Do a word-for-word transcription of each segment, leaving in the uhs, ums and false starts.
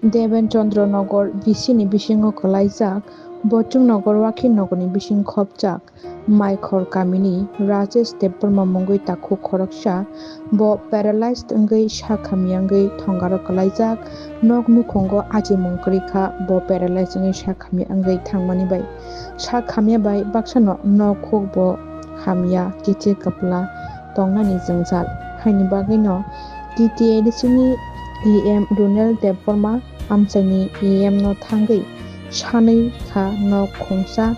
Deven Chandra Nagar B C ni bisingo kwlaijak Bochung Nagar Wakhi Nagar ni bising khopjak Maikhor kamini Rajesh Debbarma mungwi takhuk khoroksa bo paralyzed wngwi sak hamya wngwi thongaro kwlaijak. Nok nukhungo achimung kwrwi kha, bo paralyzed wngwi sak hamya wngwi thangmani bai. Sak hamya bai baksano nok huk bo hamya kichir kwpla tongnani jwngjal. Haini bagwino T T A D C ni E M Runel Debbarma amchaini E M no thangwi sanwi kha nok khungsa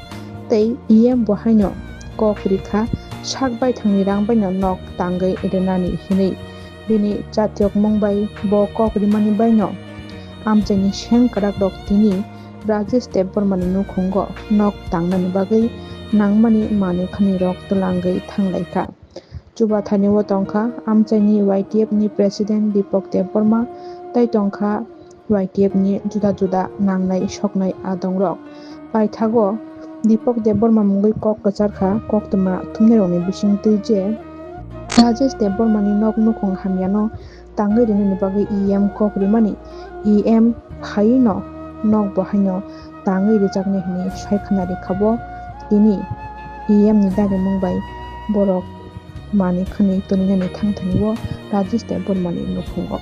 tei E M bo haino kok rikha sak baithangni rang baino nok tangwi rwnani hinwi. Bini chatiyokmung bai bo kok rimani baino amchaini seng kwrakrok tini Rajesh Debbarmani nukhungo nok tangnani bagwi nangmani manwi khwnirok twlangwi thanglaikha. Chubathani o tongkha amchaini Y T F ni President Deepak Debbarma tei tongkha Y T F ni juda juda nangnai soknai adongrok. Paithago Deepak Debbarma mungwi kok kwcharkha koktwma thumnairokni bisingtwi je Rajesh Debbarmani nok nukhung hamyano tangwi rinani bagwi E M kok rimani, E M phaino nok bo haino tangwi rijaknai hwnwi sai khna rikha bo. Tini E M ni darimung bai borok manwi khwnwi toninani thangthani o Rajesh Debbarmani nukhungo.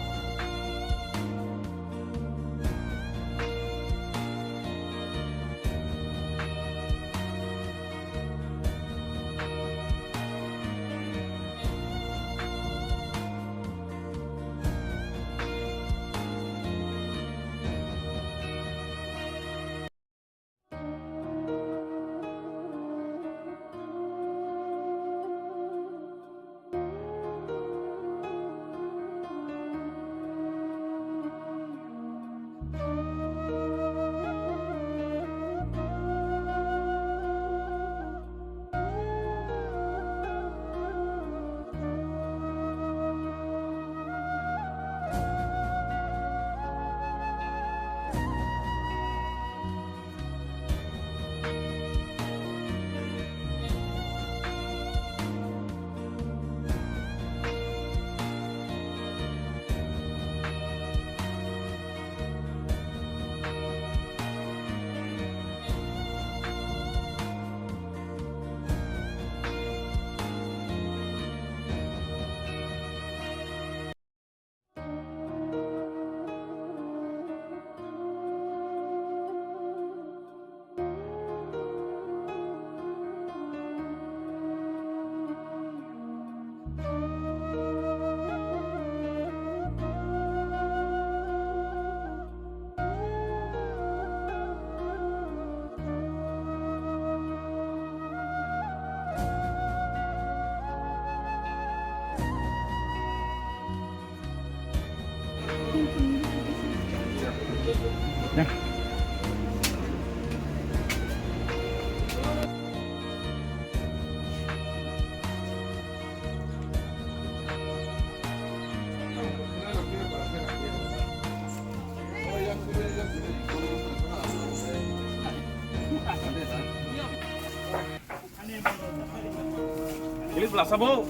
Ilis belasa, Bu.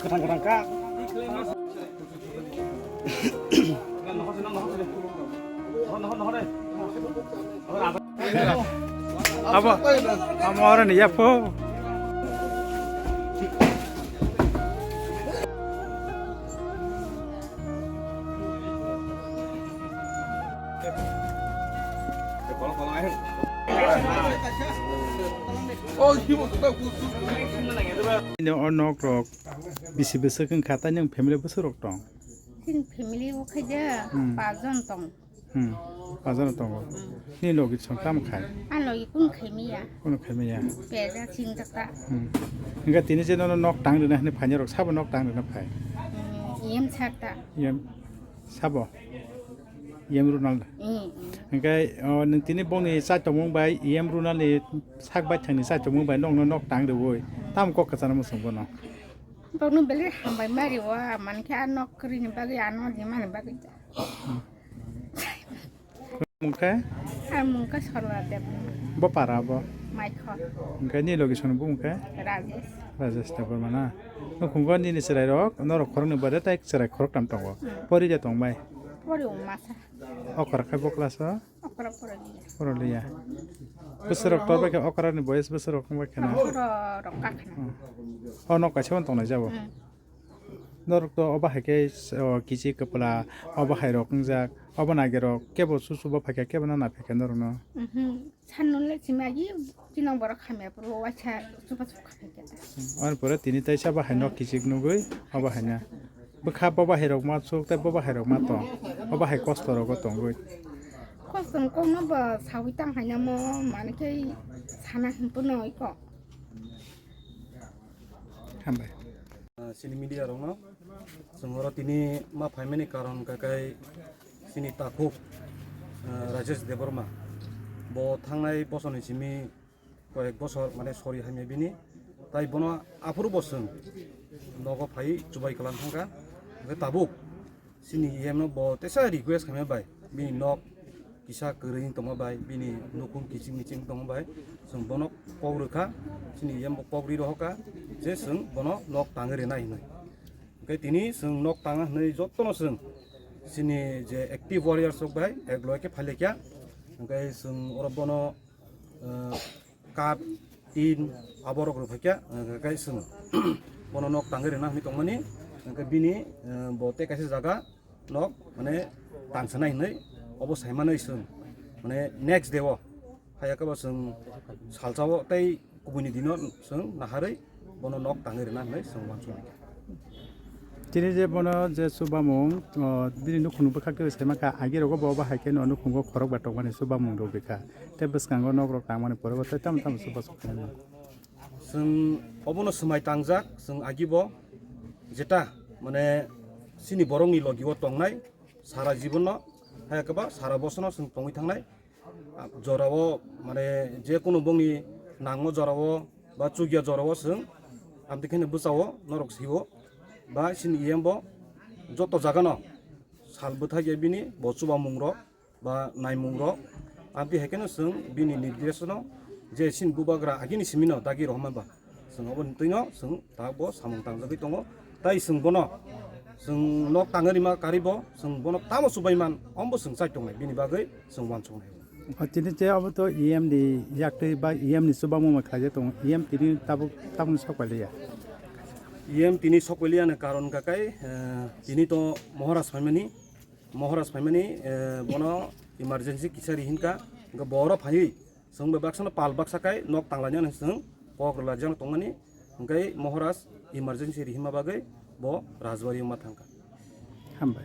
Ketang-ketang, Kak. Abo, amo ora ni ya, Po. Ini o nok rok bisi bwswk wngkha, tei nwng family bwswk rok tong? Chini family o khaida Hmm. Pajon tong. Hmm. Pajon tongo. Hmm. Ni logi song tam khai? Ani logi kun khaimiya. Kun khaimiya. Peda ching jaka. Hmm. Hingke tini je nono nok tang rina hini phanya rok sabo nok tang rina phai? Hmm. Yem sakta. Yem sabo? Yem Runal. Hmm, hmm. Hingke, o, nwng tini bongni chai tongmung bai, Yem Runal ni sak bai thangni chai tongmung bai nokno nok tang rwui. Hmm. Tam kok kwchana muchung bono? Bokno belai hambai mari o, mankhe a nok kwrwini bagwi, a nok rimani bagwi. Mungkhe? Ang mungkha Sorla Debbarma. Bo para bo? Maikhor. Hingkhe ni logi song bo mungkhe? Rajesh. Rajesh Debbarma na? Nukhungo nini chwrai rok, norok khoroknwi bade tai chwrai khoroktham tongo. Hmm. Pori de tongbai? Pori masa. Okra khai bo class o? Okra pori liya. Pori liya. Bwswrok to bai khe okra ni boyes bwswrok wng bai kheno. Okra rok kakhna. O nok kaisa on tongnai jabo. Hmm. Norok to obo hai khe o kichi kwpla obo hai rok wngjak. Obo nage rok kebo susu bo phaikha kebo na na phaikha norok no. Mhm. Sanno le chimagi chinong borok hamya puro waisa chupa chupa kha phaikha. Ani pore tini taisa bahai nok kichik nugui obo haina. Bwkha bo bahai rok ma chuk tei bo bahai rok ma tong. Obo hai kosto rogo tongui. Kosto kok no bo sawi tang haina mo mane khe sana hin puno iko. Hambai. Ah, chini media rokno chwng oro tini ma phaimani karon kakai chini takhuk, ah, Rajesh Debbarma. Bo thangnai bosoni simi koyek bosor mane sori hamya bini. Tai bono aphuru bo chwng nogo phai chubai kwlang thangkha. Hwnkhe tabuk chini E M no bo tesa request khaima bai, bini nok kisa kwrwi tongma bai, bini nukhung kiching miching tongma bai, chwng bono kok rwkha, chini E M bo kok ri rohorkha je chwng bono nok tangwi rwnai hinwi. Hwnkhe tini chwng nok tanga hinwi jotono chwng chini je active warriors rok bai ek loi khe phailaikha, hwnkhe chwng oro bono ah, kath, tin, aborok rwphaikha, ah, kai chwng bono nok tangwi rwna hinwi tongmani, hwnkhe bini, ah, bo tei kaisa jaga nok, mane, tangsanai hinwi obo saimanwi chwng, mane, next day o, haiya khe bo chwng salsa o tei kubuni dino chwng naharwi bono nok tangwi rwna hinwi chwng uansukha. Chini je bono je chubamung, o, bini nukhung bwkhak tei saima kha, agi rogo bo bahai khe no nukhungo khorok ba tongmani chubamung rwgwi kha. Tei bwskango nok rok tangmani pore bo tei tamo tamo chuba chuk khainai. Chwng obono swmai tangjak, chwng agi bo jeta, mane, chini borokni logi o tongnai, sara jibono, hai khe ba sara bosono chwng tongwi thangnai. Jorao, mane, je kunu bongni nango jorao ba chukya jorao chwng amtwi kheno bwsao norok sio ba chini E M bo joto jagano sal bwthai ya bini bo chubamung rok ba naimung rok amtwi hai kheno chwng bini nirdesh no je chini bubagra agini simino dagi rohorma ba. Chwng obo ni twino chwng ta bo samung tangjagwi tongo. Tai chwng bono chwng nok tangwi rima karibo chwng bono tamo chubai man ombo chwng chai tongnai bini bagwi chwng uansuknai. O tini je obo to E M ni yaktwi ba E M ni chubamung khlaijak tongo. E M tini tabuk tabukni sok pailiya. E M tini sok pailiya ni karon kakai, eh, tini to Moharaj phaimani, Moharaj phaimani, eh, bono emergency kisa ri hinka, hwnkhe bo oro phaiwi chwng bai baksa no pal baksa kai nok tanglainani chwng kok rwlaijak tongmani, hwnkhe Moharaj emergency rihima bagwi bo Rajbari ma thangkha. Hambai.